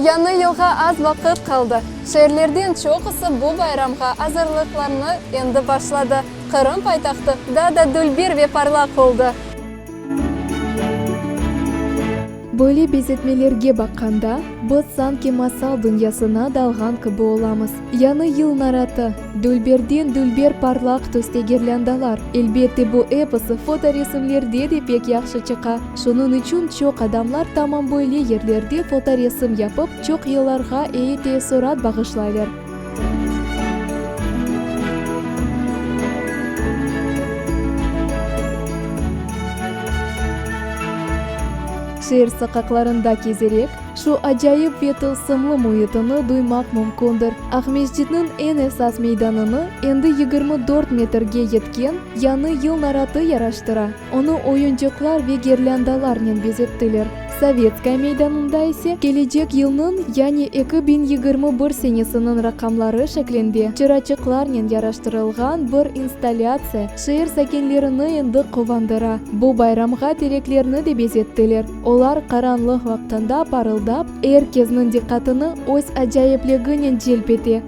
Yañı yılğa az vaqıt qaldı. Şeerlerden çoqusı bu bayramğa azırlıqlarnı endi başladı. Qırım paytahtı daa da dülber ve parlaq oldı. Böyle bezetmelerge baqqanda, biz sanki masal dünyasına dalğan kibi olamız. Yañı yıl naratı, dülberden dülber parlaq tüste girlândalar, elbette bu episi fotoresimlerde de pek yahşı çıqa. Şunıñ içün çoq adamlar tamam böyle yerlerde fotoresim yapıp, çoq yıllarğa eyi teessurat bağışlaylar. Şeer soqaqlarında kezerek, şu acayip ve tılsımlı müitini duymaq mümkündir. Aqmescitniñ eñ esas meydanını endi 24 metrge yetken Yañı yıl naratı yaraştıra. Onı oyuncıqlar ve girlândalarnen bezettiler. Sovetskaya meydanında ise kelecek yılnıñ, yani 2021 senesiniñ raqamları şeklinde çıraçıqlarnen yaraştırılğan bir installâtsiya şeer sakinlerini endi quvandıra. Bu bayramğa tereklerni de bezettiler, olar qaranlıq vaqtında parıldap, er kesniñ diqqatını öz acayipliginen celp ete.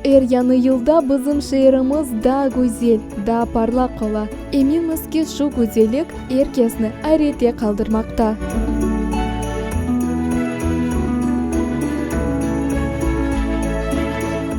Er yañı yılda bizim şeerimiz daa güzel, daa parlaq ola. Eminmiz ki, şu güzellik er kesni ayrette qaldırmaqta.